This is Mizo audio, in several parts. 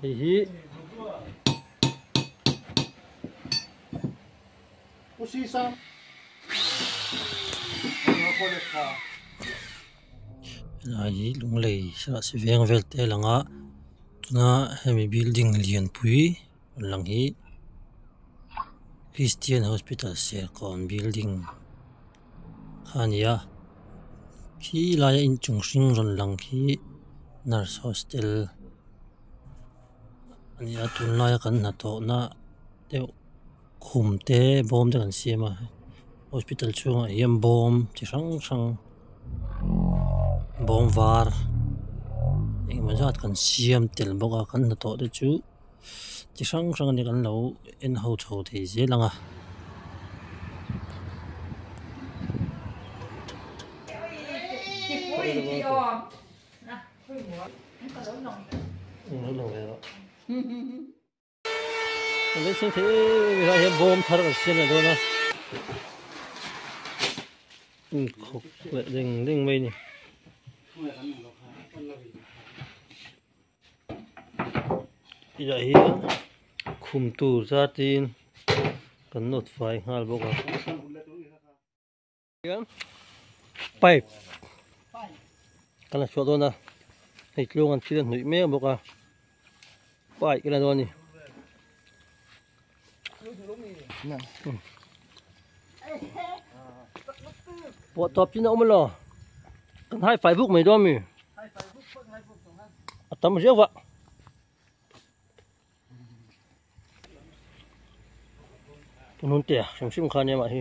Hei hi Helai hi Lunglei Sarah veng vel te a lang a tuna hemi building lianpui rawn lang hi Christian Hospital Serkawn building kha a ni a khi laia inchung hring rawn lang khi nurse hostel a ni a tunlaia kan hnathawhna deuh khum te bawm te kan siam a hospital chhungah hian bawm chi hrang hrang bawm var engemaw zat kan siam tel bawk a kan hnathawh te chu chi hrang hrang a ni kan lo en ho chho thei zel ang a. Bawm thar kan siam leh dawn a inkhawk leh ding ding mai a ni. Tihah hian khum tur zatin kan nawt fai nghal bawk a. Pipe kan la chhuah dawn a hei tluang an thil a hnuih mek bawk a pipe kan la dawn a ni pawh tawp chin a awm elaw kan hai fai vuk mai dawn mi a tam riau a. Hnun te hrim hrim kha nia mah hi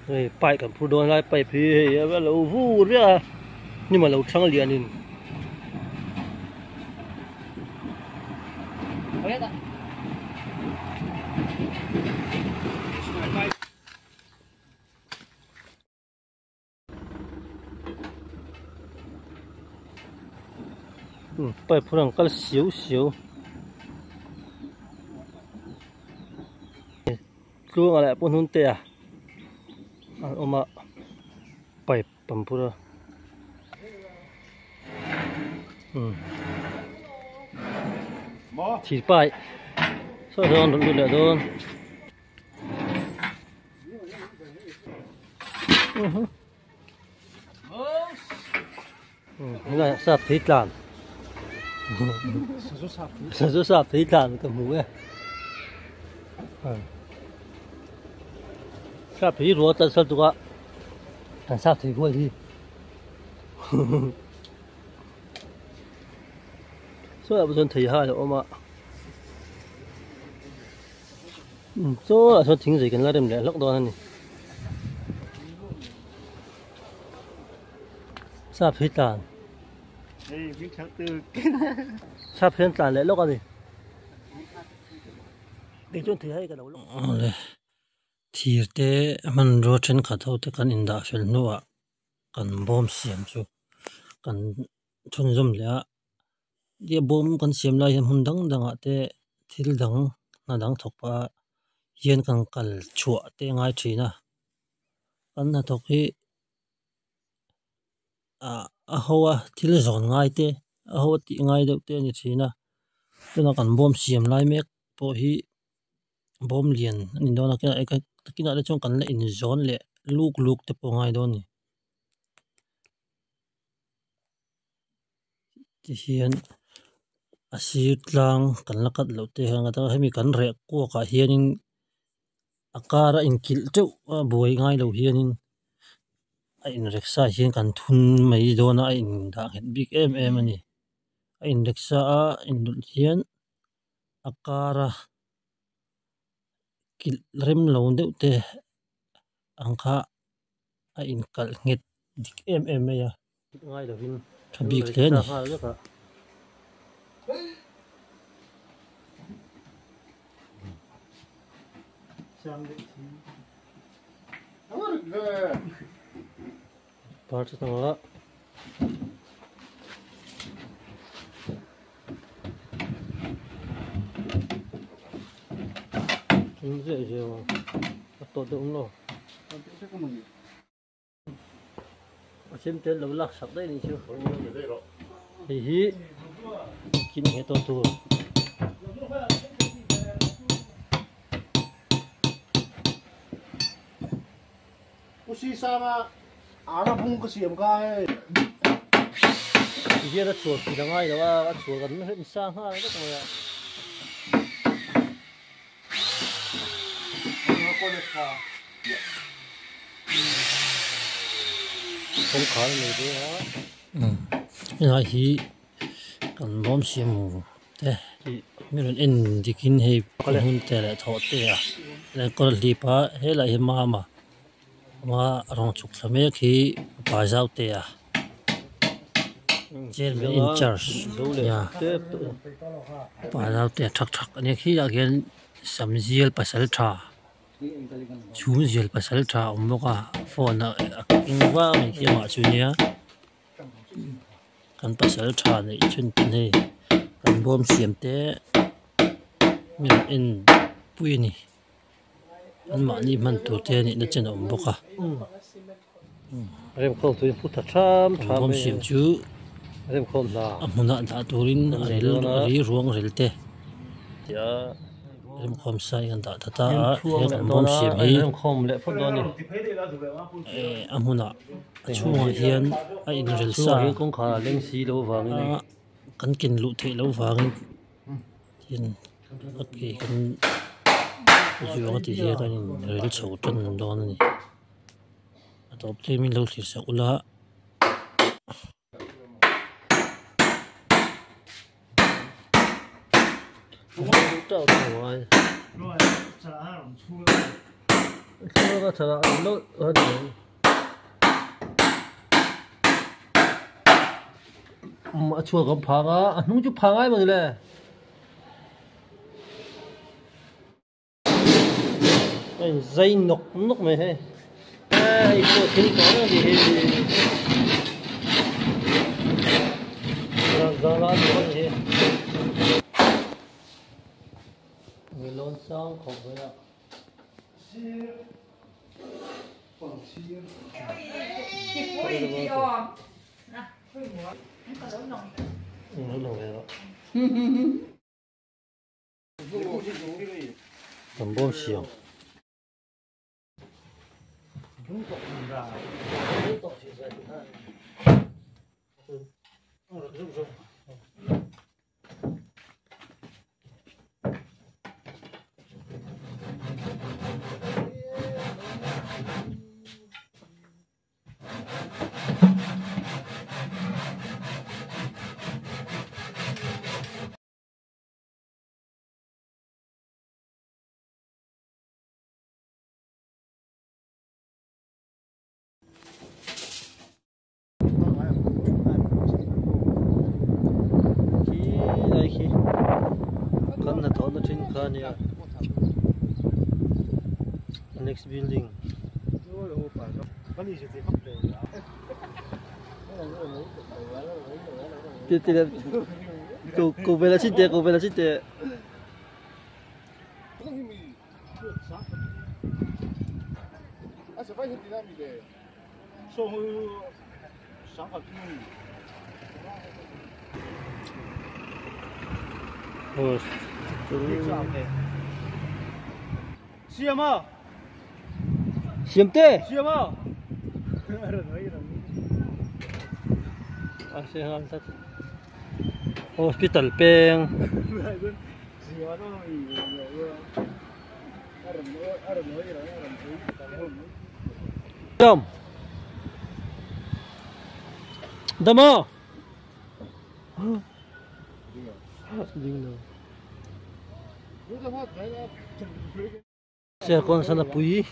hei pipe kan phur dawn lai pipe hi hei a lo vur riah a hnim a lo thlang lian in. Pipe phur ang kal siau siau tluanga leh pawh hnun te a an awm a pipe an phur a thir pipe saw sawn an rawn lut leh dawn. Helai sap thei tlan sazu sap thei tlan ka hmu e sap thei rual tlan sal tuk a kan sap thei hual hi saw ah pawh sawn thei hai a awm a. Chaw ah sawn thing zei kan la rem leh hlawk dawn a ni. Sap hi tlan. Sap hian tlan leh lawk a ni. Kei chuan thei hai ka lo lawk. Awle thir te hmanrua thenkhat ho te kan indah fel hnuah kan bawm siam chu kan chhunzawm leh a. Tia bawm kan siam lai hian hmun dang dangah te thil dang hna dang thawk pah hian kan kal chhuah te a ngai thin a kan hnathawk hi ah a ho a thil zawn ngai te a ho a tih ngai deuh te a ni thin a tuna kan bawm siam lai mek pawh hi bawm lian a ni dawn a kinah te chuan kan la inzawn leh luk luk te pawh a ngai dawn a ni. Tihian a sir tlang kan la cut loh te hian hemi kan reh kuak ah hianin a kar a inkilh teuh a buai ngai lo hianin a inrek sa hian kan thun mai dawn a a indah nghet bik em em a ni a inrek sa a inrawlh hian a kar a kilh rem lo deuh te ang kha a inkalh nghet dik em em mai a tha bik hle a ni. A tawt deuh awm lo. A chemte an lo lak sak daih a nih chu hei hi kin nghet tawh tur. Pu Sisanga ara bung ka siam ka hei. Ti hian a chhuah pil a ngai lo a, a chhuah kan rem sa nghal vek mai a. Kawngkhar a nei ve a. Helai hi kan bawm siam te mi rawn en dik in hei hun te leh thawh te a enkawl hlip a helai hi mama ama rawng chhuk thla mek hi pa zau te a chairman in charge nia pa zau te a thak thak ania khilaiah khian sam zial pasal tha chhum zial pasal tha a awm bawk a phone a keng vang mai khi amah chu nia. Kan pasal tha neih chhun ten hei kan bawm siam te mi rawn en pui a ni an mahni hman tur te a nihna chen a awm bawk a kan bawm siam chu a hmunah dah turin a rel a ri ruang rel te remkhawm sa in an dah ta ta a he kan bawm siam hi eh a hmunah. A chhungah hian a inrel sa a kan ken luh theih loh vangin tin a ke kan zuang a ti hian a inrel chho tan dawn a ni a tawp tlem in lo thlir sak ula. A chhuak an phang a a hnung chu phang ai maw ni le. A in zai nawk nawk mai hei hei pawh thil tawh reng a ni hi zan a ni hi milawn sang khawp mai a. Kan bawm siam. Khi lai khi kan hnathawhna thin kha a nia next building. Ko ve la chin teh ko ve la chin teh. Siam te. Hospital peng. Dam. Dam aw. Serkawn sana pui.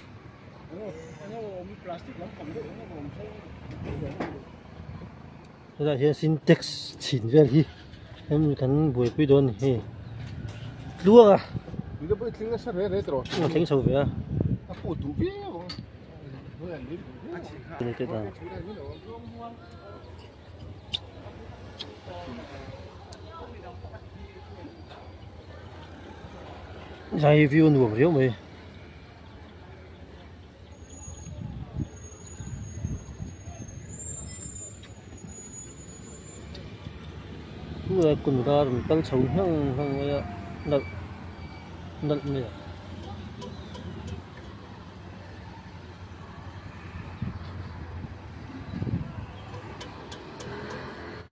Helai hian sintex chhin vel hi hemi kan buaipui dawn a ni hei tluang a a thleng chho ve a Zai view a nuam riau mai. Chu lai kun nula rawn kal chho hnang hnang mai a nalh nalh mai a.